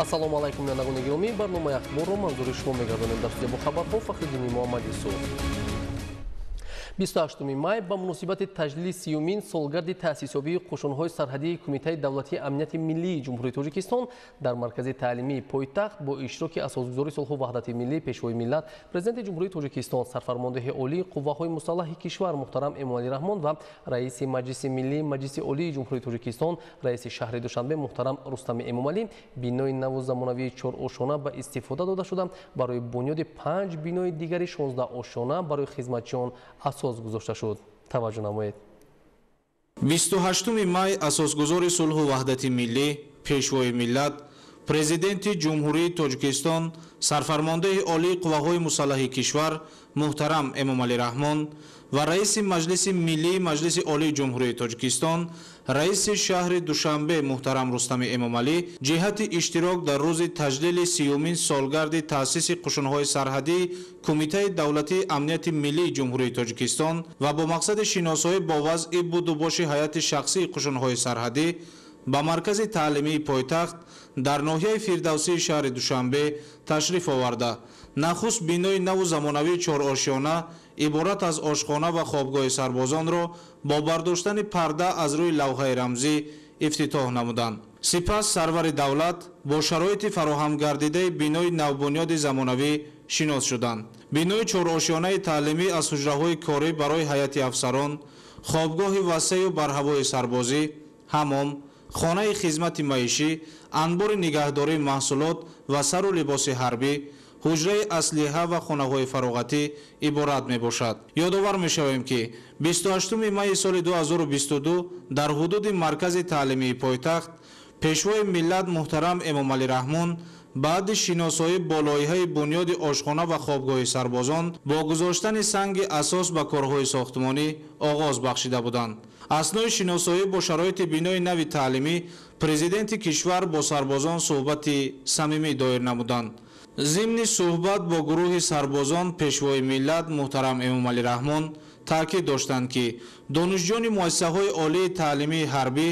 Ассалому алайкум, бинандагони гиромӣ. Барномаи ахборро манзури шумо мегардонем. Дар студия бо хабарҳо Фахриддини Муҳаммад Юсуф. 28 май ба муносибати таҷлили 30-умин солгарди таъсисёбии қӯшунҳои сарҳадии Кумитаи давлатии амнияти миллии Ҷумҳурии Тоҷикистон дар маркази таълимии пойтахт бо иштироки асосгузори сулҳу ваҳдати миллӣ, Пешвои миллат, Президенти Ҷумҳурии Тоҷикистон, Сарфармондеҳи Олии Қувваҳои мусаллаҳи кишвар муҳтарам Эмомалӣ Раҳмон ва раиси Маҷлиси миллии Маҷлиси Олии Ҷумҳурии Тоҷикистон, раиси шаҳри Душанбе муҳтарам Рустами Эмомалӣ бинои наву замонавии чорошона ба истифода дода шуда, барои бунёди 5 бинои дигари 16 ошёна барои хизматчиён асос гузошта шуд. Таваҷҷӯҳ намоед. 28 май асосгузори сулҳу ваҳдати миллӣ, Пешвои миллат, Президенти Ҷумҳурии Тоҷикистон, Сарфармондеҳи Олии Қувваҳои мусаллаҳи кишвар муҳтарам Эмомалӣ Раҳмон ва раиси Маҷлиси миллии Маҷлиси Олии Ҷумҳурии Тоҷикистон, раиси шаҳри Душанбе муҳтарам Рустами Эмомалӣ ҷиҳати иштирок дар рӯзи таҷлили 30-умин солгарди таъсиси қӯшунҳои сарҳадии Кумитаи давлатии амнияти миллии Ҷумҳурии Тоҷикистон ва бо мақсади шиносоӣ бо вазъи будубоши ҳайати шахсии қӯшунҳои сарҳадӣ ба маркази таълимии пойтахт дар ноҳияи Фирдавсии шаҳри Душанбе ташриф оварда, нахуст бинои наву замонавии чорошёна иборат аз ошхона ва хобгоҳи сарбозонро бо бардоштани парда аз рӯи лавҳаи рамзӣ ифтитоҳ намуданд. Сипас сарвари давлат бо шароити фароҳам гардидаи бинои навбунёди замонавӣ шинос шуданд. Бинои чорошёнаи таълимӣ аз ҳуҷраҳои корӣ барои ҳайати афсарон, хобгоҳи васеъу барҳавои сарбозӣ, ҳамом, хонаи хизмати маишӣ, анбори нигаҳдории маҳсулот ва сару либоси ҳарбӣ, ҳуҷраи аслиҳа ва хонаҳои фароғатӣ иборат мебошад. Ёдовар мешавем, ки 28 майи соли 2022 дар ҳудуди маркази таълимии пойтахт Пешвои миллат муҳтарам Эмомалӣ Раҳмон баъди шиносоӣ бо лоиҳаи бунёди ошхона ва хобгоҳи сарбозон бо гузоштани санги асос ба корҳои сохтмонӣ оғоз бахшида буданд. Аснои шиносоӣ бо шароити бинои нави таълимӣ президенти кишвар бо сарбозон суҳбати самимӣ доир намуданд. Зимни суҳбат бо гурӯҳи сарбозон Пешвои миллат муҳтарам Эмомалӣ Раҳмон таъкид доштанд, ки донишҷӯёни муассисаҳои олии таълимии ҳарбӣ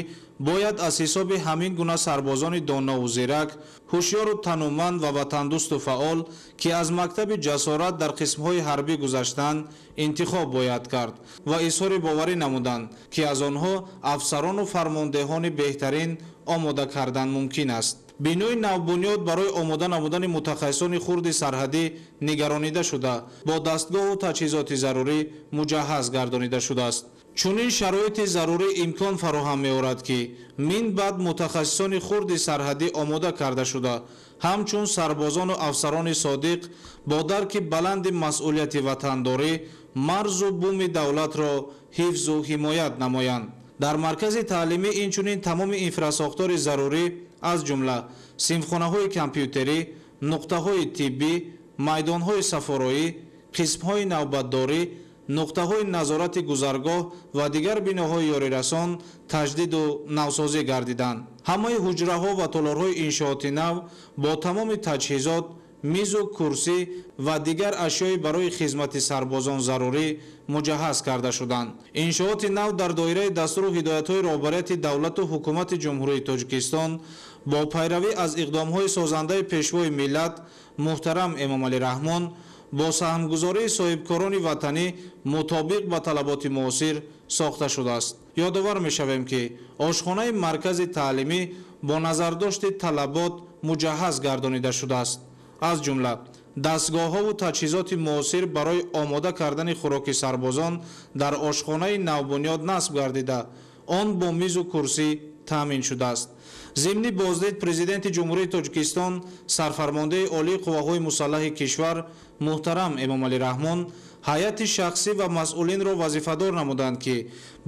бояд аз ҳисоби ҳамин гуна сарбозони донову зирак, ҳушёру тануманд ва ватандӯсту фаъол, ки аз мактаби ҷасорат дар қисмҳои ҳарбӣ гузаштанд, интихоб бояд кард ва изҳори боварӣ намуданд, ки аз онҳо афсарону фармондеҳони беҳтарин омода кардан мумкин аст. Бинои навбунёд барои омода намудани мутахассисони хурди сарҳадӣ нигаронида шуда, бо дастгоҳу таҷҳизоти зарурӣ муҷаҳҳаз гардонида шудааст. Чунин шароити зарурӣ имкон фароҳам меорад, ки мин баъд мутахассисони хурди сарҳадӣ омода карда шуда, ҳамчун сарбозону афсарони содиқ бо дарки баланди масъулияти ватандорӣ марзу буми давлатро ҳифзу ҳимоят намоянд. Дар маркази таълимӣ инчунин тамоми инфрасохтори зарурӣ аз ҷумла синфхонаҳои компютерӣ, нуқтаҳои тиббӣ, майдонҳои сафороӣ, қисмҳои навбатдорӣ, нуқтаҳои назорати гузаргоҳ ва дигар биноҳои ёрирасон таҷдиду навсозӣ гардиданд. Ҳамаи ҳуҷраҳо ва толорҳои иншооти нав бо тамоми таҷҳизот, мизу курсӣ ва дигар ашёи барои хизмати сарбозон зарурӣ муҷаҳҳаз карда шуданд. Иншооти нав дар доираи дастуру ҳидоятҳои роҳбарияти давлату ҳукумати Ҷумҳурии Тоҷикистон бо пайравӣ аз иқдомҳои созандаи Пешвои миллат муҳтарам Эмомалӣ Раҳмон бо саҳмгузории соҳибкорони ватанӣ мутобиқ ба талаботи муосир сохта шудааст. Ёдовар мешавем, ки ошхонаи маркази таълимӣ бо назардошти талабот муҷаҳҳаз гардонида шудааст. Аз ҷумла дастгоҳҳову таҷҳизоти муосир барои омода кардани хӯроки сарбозон дар ошхонаи навбунёд насб гардида, он бо мизу курсӣ таъмин шудааст. Зимни боздид Президенти Ҷумҳурии Тоҷикистон, Сарфармондеҳи Олии Қувваҳои мусаллаҳи кишвар муҳтарам Эмомалӣ Раҳмон ҳайати шахсӣ ва масъулинро вазифадор намуданд, ки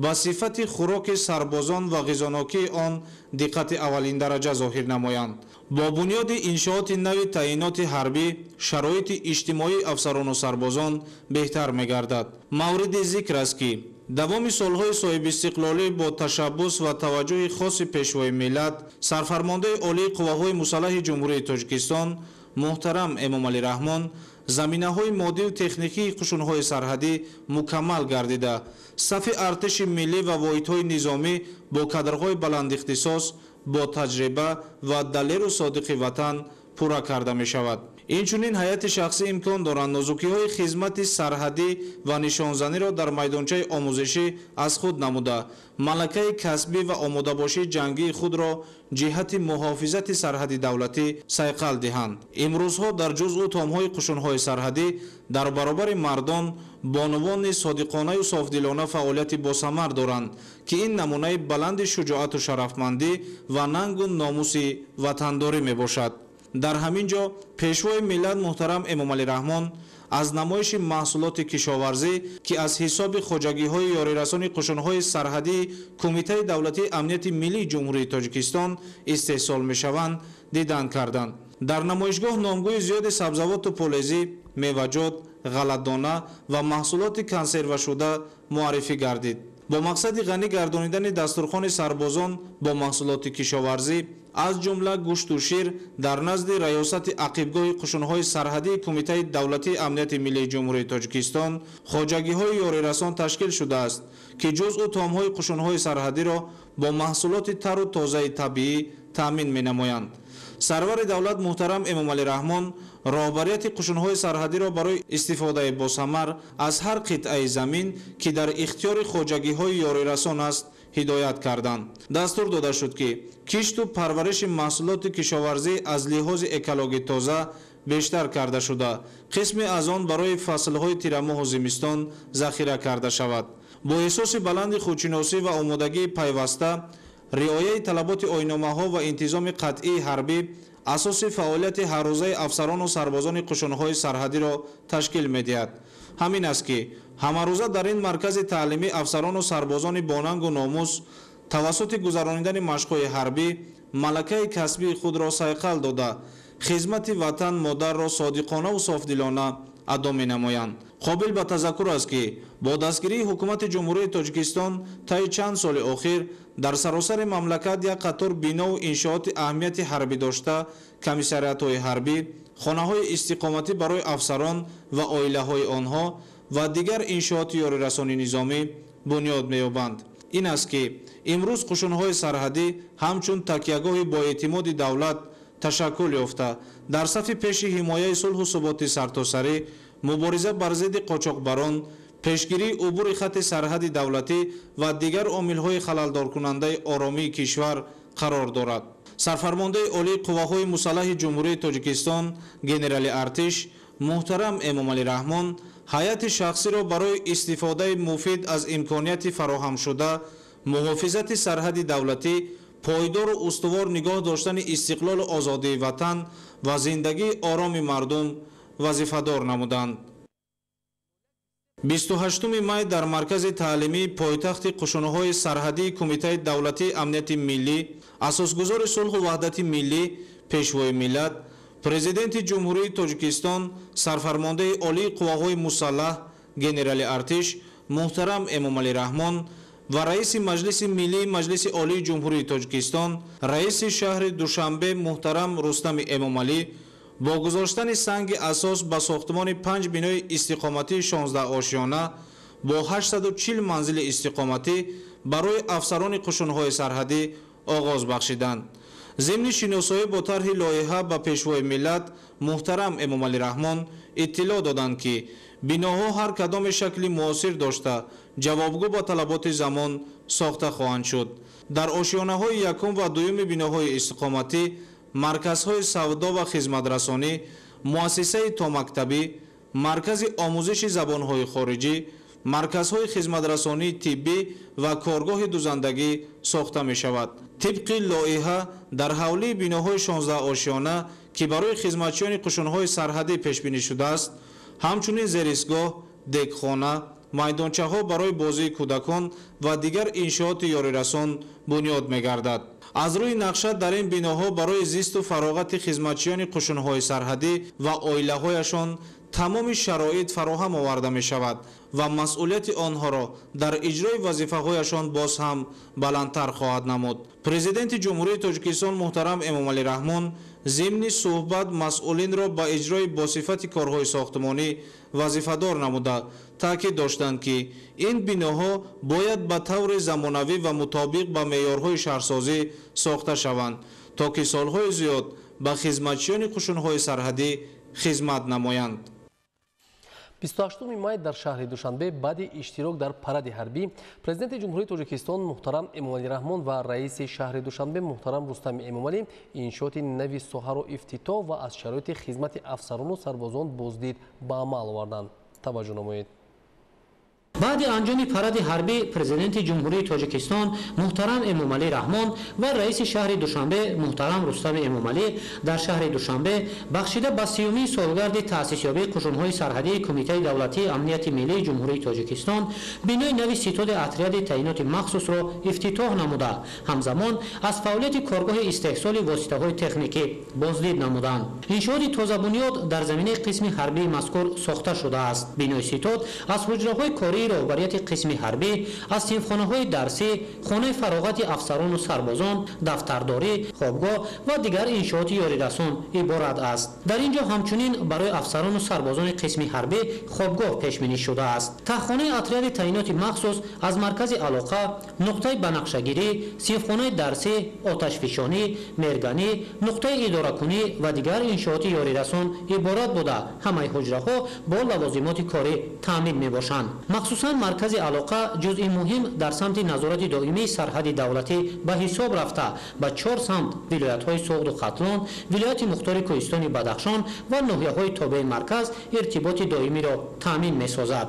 ба сифати хӯроки сарбозон ва ғизонокии он диққати аввалиндараҷа зоҳир намоянд. Бо бунёди иншооти нави таъиноти ҳарбӣ шароити иҷтимоии афсарону сарбозон беҳтар мегардад. Мавриди зикр аст, ки давоми солҳои соҳибистиқлолӣ бо ташаббус ва таваҷҷӯҳи хоси Пешвои миллат, Сарфармондаи Олии Қувваҳои мусаллаҳи Ҷумҳурии Тоҷикистон муҳтарам Эмомалӣ Раҳмон заминаҳои моддию техникии қӯшунҳои сарҳадӣ мукаммал гардида, сафи артиши миллӣ ва воҳидҳои низомӣ бо кадрҳои баландихтисос бо таҷриба ва далеру содиқи ватан пурра карда мешавад. Инчунин ҳайати шахсӣ имкон доранд нозукиҳои хизмати сарҳадӣ ва нишонзаниро дар майдончаи омӯзишӣ аз худ намуда, малакаи касбӣ ва омодабошии ҷангии худро ҷиҳати муҳофизати сарҳади давлатӣ сайқал диҳанд. Имрӯзҳо дар ҷузъу томҳои қушунҳои сарҳадӣ дар баробари мардон бонувони содиқонаю софдилона фаъолияти босамар доранд, ки ин намунаи баланди шуҷоату шарафмандӣ ва нангу номуси ватандорӣ мебошад. Дар ҳамин ҷо Пешвои миллат муҳтарам Эмомалӣ Раҳмон аз намоиши маҳсулоти кишоварзӣ, ки аз ҳисоби хоҷагиҳои ёрирасони қушунҳои сарҳадии Кумитаи давлатии амнияти миллии Ҷумҳурии Тоҷикистон истеҳсол мешаванд, дидан карданд. Дар намоишгоҳ номгӯи зиёди сабзавоту полезӣ, меваҷот, ғалатдона ва маҳсулоти консервашуда муаррифӣ гардид. Бо мақсади ғанӣ гардонидани дастурхони сарбозон бо маҳсулоти кишоварзӣ, аз ҷумла гӯшту шир, дар назди раёсати ақибгоҳи қушунҳои сарҳадии Кумитаи давлатии амнияти миллии Ҷумҳурии Тоҷикистон хоҷагиҳои ёрирасон ташкил шудааст, ки ҷузъу томҳои қушунҳои сарҳадиро бо маҳсулоти тару тозаи табиӣ таъмин менамоянд. Сарвари давлат муҳтарам Эмомалӣ Раҳмон роҳбарияти қушунҳои сарҳадиро барои истифодаи босамар аз ҳар қитъаи замин, ки дар ихтиёри хоҷагиҳои ёрирасон аст, ҳидоят карданд. Дастур дода шуд, ки кишту парвариши маҳсулоти кишоварзӣ аз лиҳози экологӣ тоза бештар карда шуда, қисме аз он барои фаслҳои тирамоҳу зимистон захира карда шавад. Бо эҳсоси баланди худшиносӣ ва омодагии пайваста, риояи талаботи оинномаҳо ва интизоми қатъии ҳарбӣ асоси фаъолияти ҳаррӯзаи афсарону сарбозони қушунҳои сарҳадиро ташкил медиҳад. Ҳамин аст, ки ҳамарӯза дар ин маркази таълимӣ афсарону сарбозони бонангу номус тавассути гузаронидани машқҳои ҳарбӣ малакаи касбии худро сайқал дода, хизмати ватан модарро содиқонаву софдилона адо менамоянд. Қобил ба тазаккур аст, ки бо дастгирии Ҳукумати Ҷумҳурии Тоҷикистон таи чанд соли охир дар саросари мамлакат як қатор бинову иншооти аҳамияти ҳарбӣ дошта, комиссариатҳои ҳарбӣ, хонаҳои истиқоматӣ барои афсарон ва оилаҳои онҳо ва дигар иншооти ёрирасони низомӣ бунёд меёбанд. Ин аст, ки имрӯз қушунҳои сарҳадӣ ҳамчун такягоҳи боэътимоди давлат ташаккул ёфта, дар сафи пеши ҳимояи сулҳу суботи сартосарӣ, мубориза бар зидди қочоқбарон, пешгирии убури хати сарҳади давлатӣ ва дигар омилҳои халалдоркунандаи оромии кишвар қарор дорад. Сарфармондаи олии қувваҳои мусаллаҳи Ҷумҳурии Тоҷикистон генерали артиш муҳтарам Эмомалӣ Раҳмон ҳайати шахсиро барои истифодаи муфид аз имконияти фароҳамшуда, муҳофизати сарҳади давлатӣ, пойдору устувор нигоҳ доштани истиқлолу озодии ватан ва зиндагии ороми мардум вазифадор намуданд. 28 май дар маркази таълимии пойтахти қушунҳои сарҳадии Кумитаи давлатии амнияти миллӣ асосгузори сулҳу ваҳдати миллӣ, Пешвои миллат, Президенти Ҷумҳурии Тоҷикистон, сарфармондаи олии қувваҳои мусаллаҳ, генерали артиш муҳтарам Эмомалӣ Раҳмон ва раиси Маҷлиси миллии Маҷлиси Олии Ҷумҳурии Тоҷикистон, раиси шаҳри Душанбе муҳтарам Рустами Эмомалӣ бо гузоштани санги асос ба сохтмони 5 бинои истиқоматии 16 ошёна бо 840 манзили истиқоматӣ барои афсарони қушунҳои сарҳадӣ оғоз бахшиданд. Зимни шиносоӣ бо тарҳи лоиҳа ба Пешвои миллат муҳтарам Эмомалӣ Раҳмон иттилоъ доданд, ки биноҳо ҳар кадоме шакли муосир дошта, ҷавобгӯ ба талаботи замон сохта хоҳанд шуд. Дар ошёнаҳои якум ва дуюми биноҳои истиқоматӣ марказҳои савдо ва хизматрасонӣ, муассисаи томактабӣ, маркази омӯзиши забонҳои хориҷӣ, марказҳои хизматрасонии тиббӣ ва коргоҳи дузандагӣ сохта мешавад. Тибқи лоиҳа дар ҳавлии биноҳои 16 ошёна, ки барои хизматчиёни қушунҳои сарҳадӣ пешбинӣ шудааст, ҳамчунин зеристгоҳ, дегхона, майдончаҳо барои бозии кӯдакон ва дигар иншооти ёрирасон бунёд мегардад. Аз рӯи нақша дар ин биноҳо барои зисту фароғати хизматчиёни қушунҳои сарҳадӣ ва оилаҳояшон тамоми шароит фароҳам оварда мешавад ва масъулияти онҳоро дар иҷрои вазифаҳояшон боз ҳам баландтар хоҳад намуд. Президенти Ҷумҳурии Тоҷикистон муҳтарам Эмомалӣ Раҳмон зимни суҳбат масъулинро ба иҷрои босифати корҳои сохтмонӣ вазифадор намуда, таъкид доштанд, ки ин биноҳо бояд ба таври замонавӣ ва мутобиқ ба меъёрҳои шаҳрсозӣ сохта шаванд, то ки солҳои зиёд ба хизматчиёни қушунҳои сарҳадӣ хизмат намоянд. 28 май дар шаҳри Душанбе баъди иштирок дар паради ҳарбӣ Президенти Ҷумҳурии Тоҷикистон муҳтарам Эмомалӣ Раҳмон ва раиси шаҳри Душанбе муҳтарам Рустами Эмомалӣ иншооти нави соҳаро ифтитоҳ ва аз шароити хизмати афсарону сарбозон боздид ба амал оварданд. Таваҷҷӯҳ намоед. Баъди анҷоми паради ҳарбӣ Президенти Ҷумҳурии Тоҷикистон муҳтарам Эмомалӣ Раҳмон ва раиси шаҳри Душанбе муҳтарам Рустами Эмомалӣ дар шаҳри Душанбе бахшида ба 30-умин солгарди таъсисёбии қушунҳои сарҳадии Кумитаи давлатии амнияти миллии Ҷумҳурии Тоҷикистон бинои нави ситоди отряди таъиноти махсусро ифтитоҳ намуда, ҳамзамон аз фаъолияти коргоҳи истеҳсоли воситаҳои техникӣ боздид намуданд. Иншооти тозабунёд дар заминаи қисми ҳарбии мазкур сохта шудааст. Бинои ситод аз ҳуҷраҳои кории роҳбарияти қисми ҳарбӣ, аз синфхонаҳои дарсӣ, хонаи фароғати афсарону сарбозон, дафтардорӣ, хобгоҳ ва дигар иншооти ёрирасон иборат аст. Дар ин ҷо ҳамчунин барои афсарону сарбозони қисми ҳарбӣ хобгоҳ пешбинӣ шудааст. Таҳхонаи отряди таъиноти махсус аз маркази алоқа, нуқтаи банақшагирӣ, синфхонаи дарсӣ, оташфишонӣ, мерганӣ, нуқтаи идоракунӣ ва дигар иншооти ёрирасон иборат буда, ҳамаи ҳуҷраҳо бо лавозимоти корӣ таъмин мебошанд. Махсусан маркази алоқа ҷузъи муҳим дар самти назорати доимии сарҳади давлатӣ ба ҳисоб рафта, ба 4 самт вилоятҳои Суғду Хатлон, вилояти Мухтори Кӯҳистони Бадахшон ва ноҳияҳои тобеи марказ иртиботи доимиро таъмин месозад.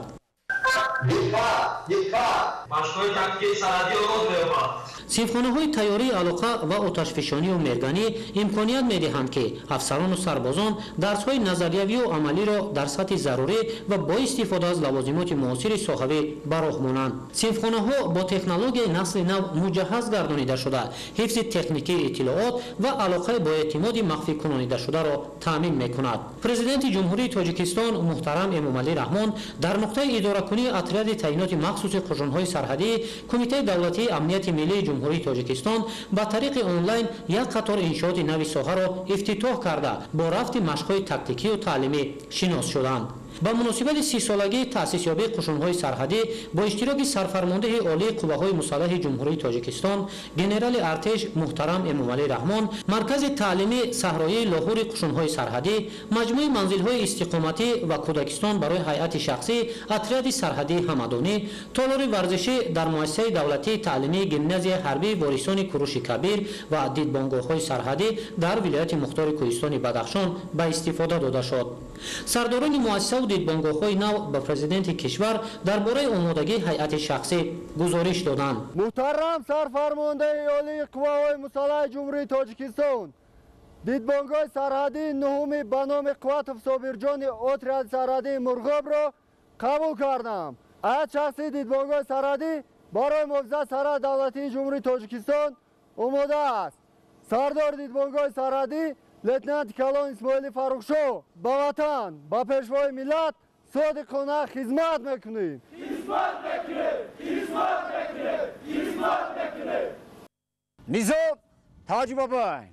Синфхонаҳои тайёрии алоқа ва оташфишонию мерганӣ имконият медиҳанд, ки афсарону сарбозон дарсҳои назариявию амалиро дар сатҳи зарурӣ ва бо истифода аз лавозимоти муосири соҳавӣ ба роҳ монанд. Синфхонаҳо бо технологияи насли нав муҷаҳҳаз гардонида шуда, ҳифзи техникии иттилоот ва алоқаи боэътимоди махфӣкунонидашударо таъмин мекунад. Президенти Ҷумҳурии Тоҷикистон муҳтарам Эмомалӣ Раҳмон дар нуқтаи идоракунии отряди таъиноти махсуси қушунҳои сарҳадии Кумитаи давлатии амнияти миллии Ҷумҳурии Тоҷикистон ба тариқи онлайн як қатор иншооти нави соҳаро ифтитоҳ карда, бо рафти машқҳои тактикию таълимӣ шинос шуданд. Ба муносибати 30-солагии таъсисёбии қушунҳои сарҳадӣ бо иштироки сарфармондеҳи олии қувваҳои мусаллаҳи Ҷумҳурии Тоҷикистон генерали артеш муҳтарам Эмомалӣ Раҳмон маркази таълимӣ саҳроии Лоҳури қушунҳои сарҳадӣ, маҷмӯи манзилҳои истиқоматӣ ва кӯдакистон барои ҳайати шахсӣ отряди сарҳадии ҳамадонӣ, толори варзишӣ дар муассисаи давлатии таълимии гимназияи ҳарбии ворисони Куруши Кабир ва дидбонгоҳҳои сарҳадӣ дар вилояти Мухтори Кӯҳистони Бадахшон ба истифода дода шуд. Сардорони муассисаву дидбонгоҳҳои нав ба президенти кишвар дар бораи омодагии ҳайати шахсӣ гузориш доданд. Муҳтарам сарфармондаи олии қувваҳои мусаллаҳи Ҷумҳурии Тоҷикистон, дидбонгоҳи сарҳадии нуҳуми ба номи Қувватов Собирҷони отряди сарҳадии Мурғобро қабул кардам. Ҳайати шахсии дидбонгоҳи сарҳадӣ барои муҳофизати сарҳади давлатии Ҷумҳурии Тоҷикистон омода аст. Сардори дидбонгоҳи сарҳадӣ лейтенанти калон Исмоили Фаррухшоҳ, ба ватан, ба пешвои миллат содиқона хизмат мекунем. Хизмат мекунем, хизмат мекунем, хизмат мекунем. Низом Тоҷибобой,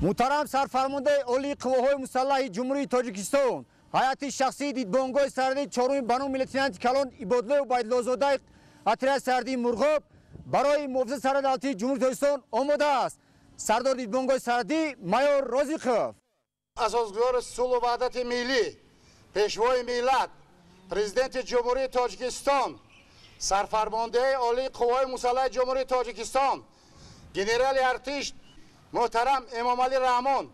муҳтарам сарфармондаи олии қувваҳои мусаллаҳи Ҷумҳурии Тоҷикистон, ҳайати шахсии дидбонгоҳи сарҳадии чоруми ба номи лейтенанти калон Ибодлои Убайдуллозодаи отряди сарҳадии Мурғоб барои муҳофизати сарҳади давлатии Ҷумҳурии Тоҷикистон омода аст. Сардори дидбонгоҳи сарҳадӣ майор Розиқов. Асосгузори сулҳу ваҳдати миллӣ, пешвои миллат, Президенти Ҷумҳурии Тоҷикистон, сарфармондеҳи олии қувваҳои мусаллаҳи Ҷумҳурии Тоҷикистон, генерали артиш муҳтарам Эмомалӣ Раҳмон,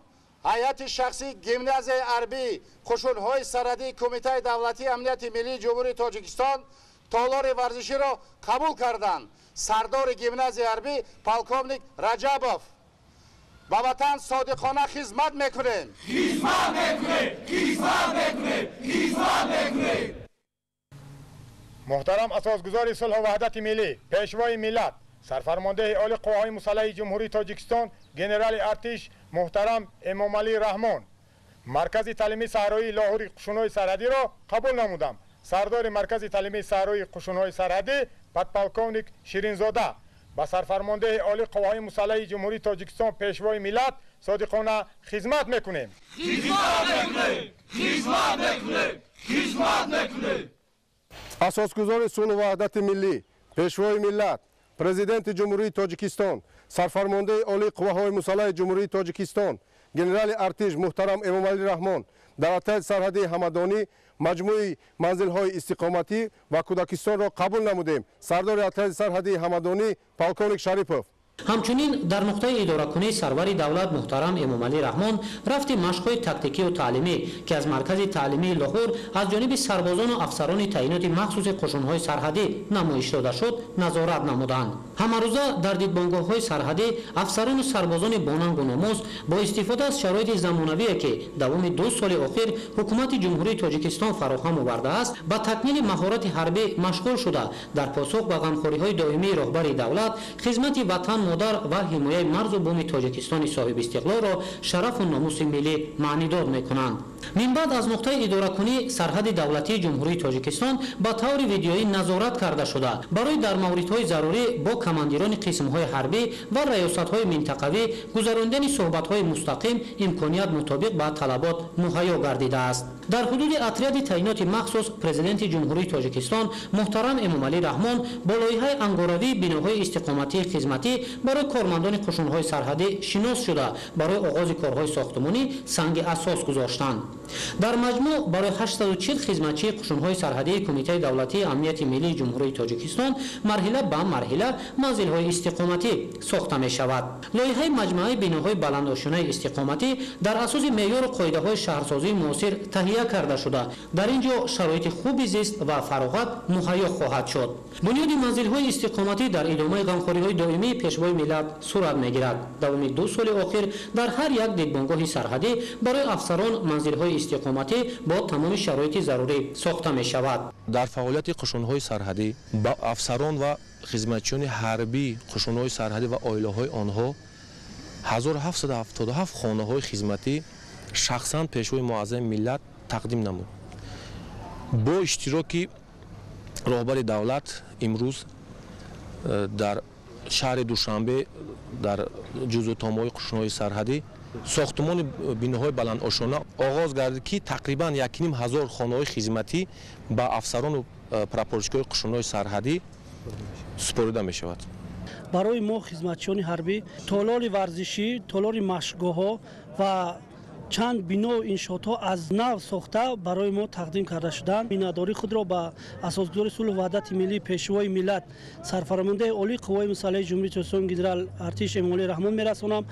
ҳайати шахсии гимназияи ҳарбии қушунҳои сарҳадии Кумитаи давлатии амнияти миллии Ҷумҳурии Тоҷикистон толори варзиширо қабул карданд. Сардори гимназияи ҳарбӣ полковник Раҷабов. Ба ватан содиқона хизмат мекунем. Хизмат мекунем, хизмат мекунем, хизмат мекунем. Муҳтарам асосгузори сулҳу ваҳдати миллӣ, пешвои миллат, сарфармондеҳи олии қувваҳои мусаллаҳи Ҷумҳурии Тоҷикистон генерали артиш муҳтарам Эмомалӣ Раҳмон, Маркази таълимии саҳроии Лоҳури қӯшунҳои сарҳадиро қабул намудам. Сардори маркази таълимии саҳроии қӯшунҳои сарҳадӣ подполковник Ширинзода ба сарфармондеҳи олии қувваҳои мусаллаҳи Ҷумҳурии Тоҷикистон Пешвои миллат содиқона хизмат мекунем. Хизмат мекунем! Хизмат мекунем! Хизмат мекунем! Асосгузори сулҳу ваҳдати миллӣ, Пешвои миллат, Президенти Ҷумҳурии Тоҷикистон, сарфармондеҳи олии қувваҳои мусаллаҳи Ҷумҳурии Тоҷикистон, генерали артиш муҳтарам Эмомалӣ Раҳмон дар отряди сарҳадии Ҳамадонӣ маҷмӯи манзилҳои истиқоматӣ ва кӯдакистонро қабул намудем. Сардори отряди сарҳадии Ҳамадонӣ полковник Шарипов. Ҳамчунин дар нуқтаи идоракунии сарвари давлат муҳтарам Эмомалӣ Раҳмон рафти машқҳои тактикию таълимӣ, ки аз маркази таълимии Лоҳур аз ҷониби сарбозону афсарони таъиноти махсуси қӯшунҳои сарҳадӣ намоиш дода шуд, назорат намуданд. Ҳамарӯза дар дидбонгоҳҳои сарҳадӣ афсарону сарбозони бонангу номус бо истифода аз шароити замонавие, ки давоми 2 соли охир ҳукумати Ҷумҳурии Тоҷикистон фароҳам овардааст, ба такмили маҳорати ҳарбӣ машғул шуда, дар посух ба ғамхориҳои доимии роҳбари давлат хизмати ватан модар ва ҳимояи марзу буми Тоҷикистони соҳибистиқлолро шарафу номуси миллӣ маънидод мекунанд. Минбаъд аз нуқтаи идоракунӣ сарҳади давлатии Ҷумҳурии Тоҷикистон ба таври видеоӣ назорат карда шуда, барои дар мавридҳои зарурӣ бо командирони қисмҳои ҳарбӣ ва раёсатҳои минтақавӣ гузарондани суҳбатҳои мустақим имконият мутобиқ ба талабот муҳайё гардидааст. Дар ҳудуди отряди таъиноти махсус Президенти Ҷумҳурии Тоҷикистон муҳтарам Эмомалӣ Раҳмон бо лоиҳаи ангоравии биноҳои истиқоматии хизматӣ барои кормандони қӯшунҳои сарҳадӣ шинос шуда, барои оғози корҳои сохтмонӣ санги асос гузоштанд. Дар маҷмӯъ барои 840 хизматчии қӯшунҳои сарҳадии Кумитаи давлатии амнияти миллии Ҷумҳурии Тоҷикистон марҳила ба марҳила манзилҳои истиқоматӣ сохта мешавад. Лоиҳаи маҷмӯаи биноҳои баландошёнаи истиқоматӣ дар асоси меъёру қоидаҳои шаҳрсозии муосир таҳия карда шуда, дар ин ҷо шароити хуби зист ва фароғат муҳайё хоҳад шуд. Бунёди манзилҳои истиқоматӣ дар идомаи ғамхориҳои доимии Пешвои миллат сурат мегирад. Давоми 2 соли охир дар ҳар як дидбонгоҳи сарҳадӣ барои афсарон манзилҳои истиқоматӣ бо тамоми шароити зарурӣ сохта мешавад. Дар фаъолияти қӯшунҳои сарҳадӣ ба афсарон ва хизматчиёни ҳарбии қӯшунҳои сарҳадӣ ва оилаҳои онҳо 1777 хонаҳои хизматӣ шахсан Пешвои муаззами миллат тақдим намуд. Бо иштироки роҳбари давлат имрӯз дар шаҳри Душанбе дар ҷузъутомҳои қӯшунҳои сарҳадӣ сохтмони биноҳои баландошёна оғоз гардид, ки тақрибан 1500 хонаҳои хизматӣ ба афсарону прапорщикҳои қӯшунҳои сарҳадӣ супорида мешавад. Барои мо хизматчиёни ҳарбӣ толори варзишӣ, толори машқгоҳҳо ва чанд бино иншоотҳо аз нав сохта барои мо тақдим карда шуданд. Миннатдории худро ба асосгузори сулҳу ваҳдати миллӣ, Пешвои миллат, сарфармондаи олии қувваҳои мусаллаҳи Ҷумҳурии Тоҷикистон генерал артиш Эмомалӣ Раҳмон мерасонам.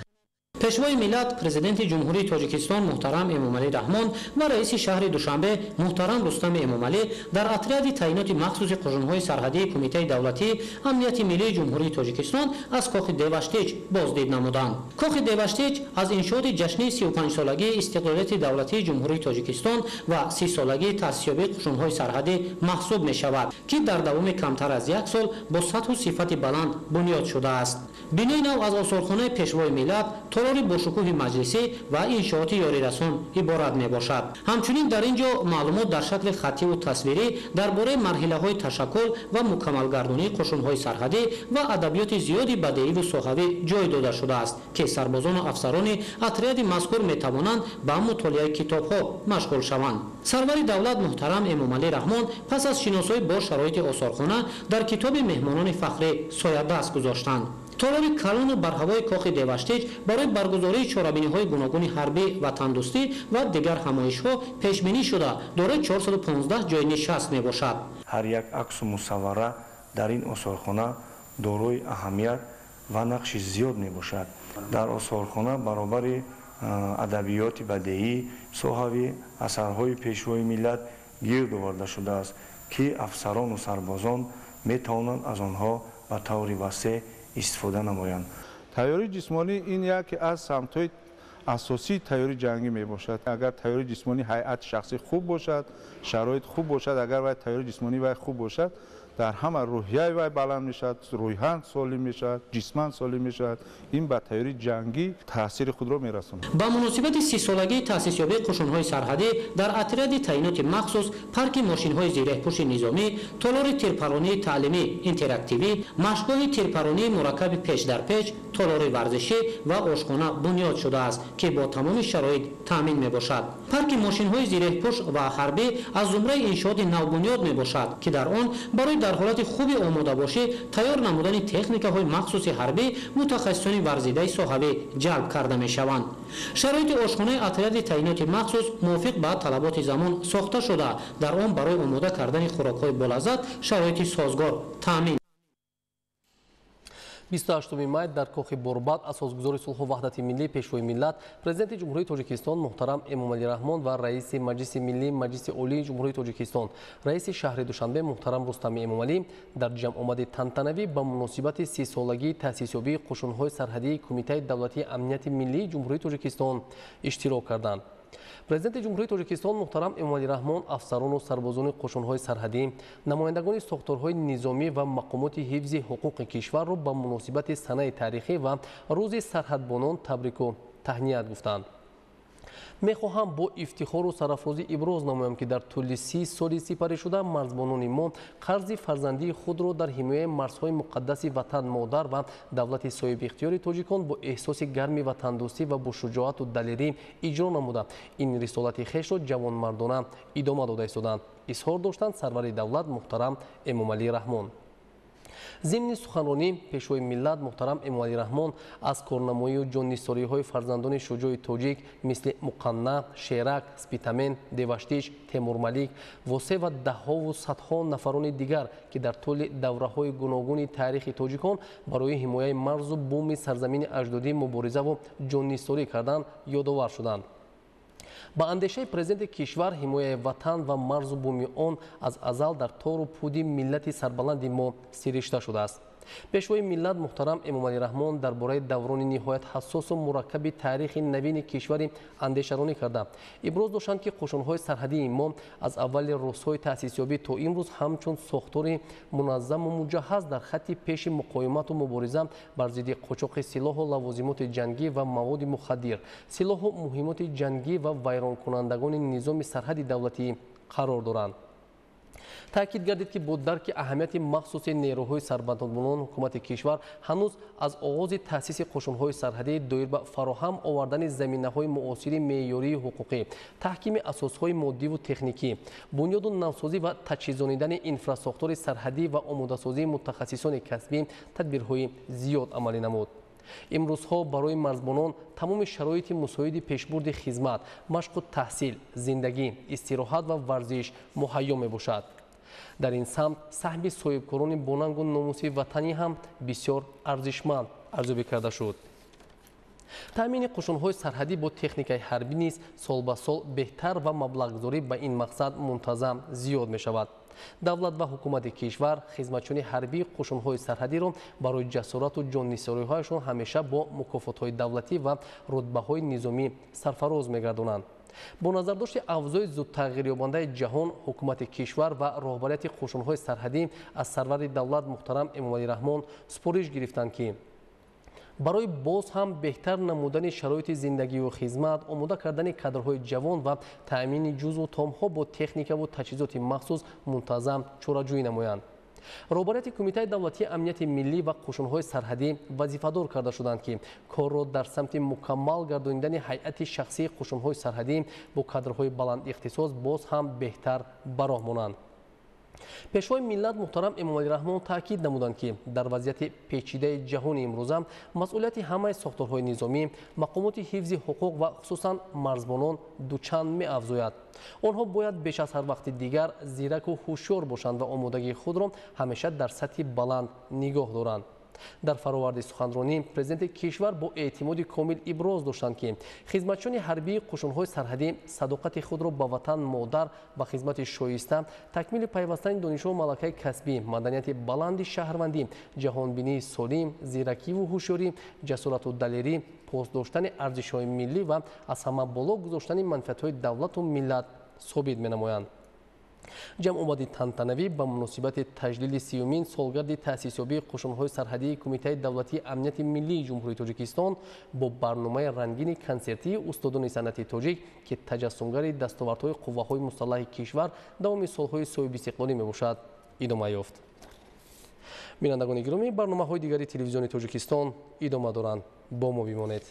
Пешвои миллат, Президенти Ҷумҳурии Тоҷикистон муҳтарам Эмомалӣ Раҳмон ва раиси шаҳри Душанбе муҳтарам Рустами Эмомалӣ дар отряди таъиноти махсуси қӯшунҳои сарҳадии Кумитаи давлатии амнияти миллии Ҷумҳурии Тоҷикистон аз кохи Деваштич боздид намуданд. Кохи Деваштич аз иншооти ҷашни 35-солагии истиқлолияти давлатии Ҷумҳурии Тоҷикистон ва 30-солагии таъсисёбии қӯшунҳои сарҳадӣ маҳсуб мешавад, ки дар давоми камтар аз 1 сол бо сатҳу сифати баланд бунёд шудааст. Бинои нав аз осорхонаи Пешвои миллат, толори бошукӯҳи маҷлисӣ ва иншооти ёрирасон иборат мебошад. Ҳамчунин дар ин ҷо маълумот дар шакли хаттиву тасвирӣ дар бораи марҳилаҳои ташаккул ва мукаммалгардонии қӯшунҳои сарҳадӣ ва адабиёти зиёди бадеиву соҳавӣ ҷой дода шудааст, ки сарбозону афсарони отряди мазкур метавонанд ба мутолиаи китобҳо машғул шаванд. Сарвари давлат муҳтарам Эмомалӣ Раҳмон пас аз шиносоӣ бо шароити осорхона дар китоби меҳмонони фахрӣ соядаст гузоштанд. Толори калону барҳавои кохи Деваштич барои баргузории чорабиниҳои гуногуни ҳарбӣ, ватандӯстӣ ва дигар ҳамоишҳо пешбинӣ шуда, дорои 415 ҷои нишаст мебошад. Ҳар як аксу мусаввара дар ин осорхона дорои аҳамият ва нақши зиёд мебошад. Дар осорхона баробари адабиёти бадеӣ, соҳавӣ, асарҳои Пешвои миллат гирд оварда шудааст, ки афсарону сарбозон метавонанд аз онҳо ба таври васеъ истифода намоянд. Тайёрии ҷисмонӣ ин яке аз самтҳои асосии тайёрии ҷангӣ мебошад. Агар тайёрии ҷисмонии ҳайати шахсӣ хуб бошад, шароит хуб бошад, агар вай тайёрии ҷисмонӣ вай хуб бошад, Дар ҳама рӯҳияи вай баланд мешавад, рӯҳан солим мешавад, ҷисман солим мешавад. Ин ба тайёрии ҷангӣ таъсири худро мерасонад. Ба муносибати 30-солагии таъсисёбии қушунҳои сарҳадӣ дар отряди таъиноти махсус парки мошинҳои зиреҳпӯши низомӣ, толори тирпаронии таълимӣ интерактивӣ, машқгоҳи тирпаронии мураккаби печ дар печ, толори варзишӣ ва ошхона бунёд шудааст, ки бо тамоми шароит таъмин мебошад. Парки мошинҳои зиреҳпӯш ва ҳарбӣ аз зумраи иншооти навбунёд мебошад, ки дар он барои дар ҳолати хуби омодабошӣ тайёр намудани техникаҳои махсуси ҳарбӣ мутахассисони варзидаи соҳавӣ ҷалб карда мешаванд. Шароити ошхонаи отряди таъиноти махсус мувофиқ ба талаботи замон сохта шуда, дар он барои омода кардани хӯрокҳои болаззат шароити созгор таъмин. 28 май дар кохи Борбад асосгузори сулҳу ваҳдати миллӣ, Пешвои миллат, Президенти Ҷумҳурии Тоҷикистон муҳтарам Эмомалӣ Раҳмон ва раиси Маҷлиси Миллӣ Маҷлиси Олии Ҷумҳурии Тоҷикистон, раиси шаҳри Душанбе муҳтарам Рустами Эмомалӣ дар ҷамъомади тантанавӣ ба муносибати 30-солагии таъсисёбии қушунҳои сарҳадии Кумитаи давлатии амнияти миллии Ҷумҳурии Тоҷикистон иштирок карданд. Президенти Ҷумҳурии Тоҷикистон муҳтарам Эмомалӣ Раҳмон афсарону сарбозони қушунҳои сарҳадӣ, намояндагони сохторҳои низомӣ ва мақомоти ҳифзи ҳуқуқи кишварро ба муносибати санаи таърихӣ ва рӯзи сарҳадбонон табрику таҳният гуфтанд. Мехоҳам бо ифтихору сарафрозӣ иброз намоям, ки дар тӯли 30 соли сипаришуда марзбонони мо қарзи фарзандии худро дар ҳимояи марзҳои муқаддаси ватан модар ва давлати соҳибихтиёри тоҷикон бо эҳсоси гарми ватандӯстӣ ва бо шуҷоату далерӣ иҷро намуда, ин рисолати хешро ҷавонмардона идома дода истоданд, изҳор доштанд сарвари давлат муҳтарам Эмомалӣ Раҳмон. Зимни суханронӣ Пешвои миллат муҳтарам Эмомалӣ Раҳмон аз корнамоию ҷоннисориҳои фарзандони шуҷои тоҷик мисли Муқанна, Шерак, Спитамен, Деваштич, Темурмалик, Восе ва даҳҳову садҳо нафарони дигар, ки дар тӯли давраҳои гуногуни таърихи тоҷикон барои ҳимояи марзу буми сарзамини аҷдодӣ муборизаву ҷоннисорӣ карданд, ёдовар шуданд. Ба андешаи президенти кишвар, ҳимояи ватан ва марзу буми он аз азал дар тору пуди миллати сарбаланди мо сиришта шудааст. Пешвои миллат муҳтарам Эмомалӣ Раҳмон дар бораи даврони ниҳоят ҳассосу мураккаби таърихи навини кишвари андешаронӣ карда, иброз доштанд, ки қушунҳои сарҳадии мо аз аввали рӯзҳои таъсисёбӣ то имрӯз ҳамчун сохтори муназзаму муҷаҳҳаз дар хатти пеши муқовимату мубориза бар зидди қочоқи силоҳу лавозимоти ҷангӣ ва маводи мухаддир, силоҳу муҳимоти ҷангӣ ва вайронкунандагони низоми сарҳади давлатӣ қарор доранд. Таъкид гардид, ки бо дарки аҳамияти махсуси нерӯҳои сарбандбонон ҳукумати кишвар ҳанӯз аз оғози таъсиси қушунҳои сарҳадӣ доир ба фароҳам овардани заминаҳои муосири меъёрии ҳуқуқӣ, таҳкими асосҳои моддиву техникӣ, бунёду навсозӣ ва таҷҳизонидани инфрасохтори сарҳадӣ ва омодасозии мутахассисони касбӣ тадбирҳои зиёд амалӣ намуд. Имрӯзҳо барои марзбонон тамоми шароити мусоиди пешбурди хизмат, машқу таҳсил, зиндагӣ, истироҳат ва варзиш муҳайё мебошад. Дар ин самт саҳми соҳибкорони бонангу номуси ватанӣ ҳам бисёр арзишманд арзёбӣ карда шуд. Таъмини қушунҳои сарҳадӣ бо техникаи ҳарбӣ низ сол ба сол беҳтар ва маблағгузорӣ ба ин мақсад мунтазам зиёд мешавад. Давлат ва ҳукумати кишвар хизматчиёни ҳарбии қушунҳои сарҳадиро барои ҷасорату ҷоннисориҳояшон ҳамеша бо мукофотҳои давлатӣ ва рутбаҳои низомӣ сарфароз мегардонанд. Бо назардошти авзои зудтағйирёбандаи ҷаҳон, ҳукумати кишвар ва роҳбарияти қушунҳои сарҳадӣ аз сарвари давлат муҳтарам Эмомалӣ Раҳмон супориш гирифтанд, ки барои боз ҳам беҳтар намудани шароити зиндагию хизмат, омода кардани кадрҳои ҷавон ва таъмини ҷузъу томҳо бо техникаву таҷҳизоти махсус мунтазам чораҷӯӣ намоянд. Роҳбарияти Кумитаи давлатии амнияти миллӣ ва қушунҳои сарҳадӣ вазифадор карда шуданд, ки корро дар самти мукаммал гардонидани ҳайати шахсии қушунҳои сарҳадӣ бо кадрҳои баландихтисос боз ҳам беҳтар ба роҳ монанд. Пешвои миллат муҳтарам Эмомалӣ Раҳмон таъкид намуданд, ки дар вазъияти печидаи ҷаҳони имрӯза масъулияти ҳамаи сохторҳои низомӣ, мақомоти ҳифзи ҳуқуқ ва хусусан марзбонон дучанд меафзояд. Онҳо бояд беш аз ҳар вақти дигар зираку ҳушёр бошанд ва омодагии худро ҳамеша дар сатҳи баланд нигоҳ доранд. Дар фароварди суханронӣ президенти кишвар бо эътимоди комил иброз доштанд, ки хизматчиёни ҳарбии қушунҳои сарҳадӣ садоқати худро ба ватан модар ва хизмати шоиста, такмили пайвастани донишҳо, малакаи касбӣ, маданияти баланди шаҳрвандӣ, ҷаҳонбинии солим, зиракиву ҳушёрӣ, ҷасорату далерӣ, пос доштани арзишҳои миллӣ ва аз ҳама боло гузоштани манфиатҳои давлату миллат собит менамоянд. Ҷамъомади тантанавӣ ба муносибати таҷлили 30-умин солгарди таъсисёбии қушунҳои сарҳадии Кумитаи давлатии амнияти миллии Ҷумҳурии Тоҷикистон бо барномаи рангини консертии устодони санъати тоҷик, ки таҷассумгари дастовардҳои қувваҳои мусаллаҳи кишвар давоми солҳои соҳибистиқлолӣ мебошад, идома ёфт. Бинандагони гиромӣ, барномаҳои дигари Телевизиони Тоҷикистон идома доранд. Бо мо бимонед.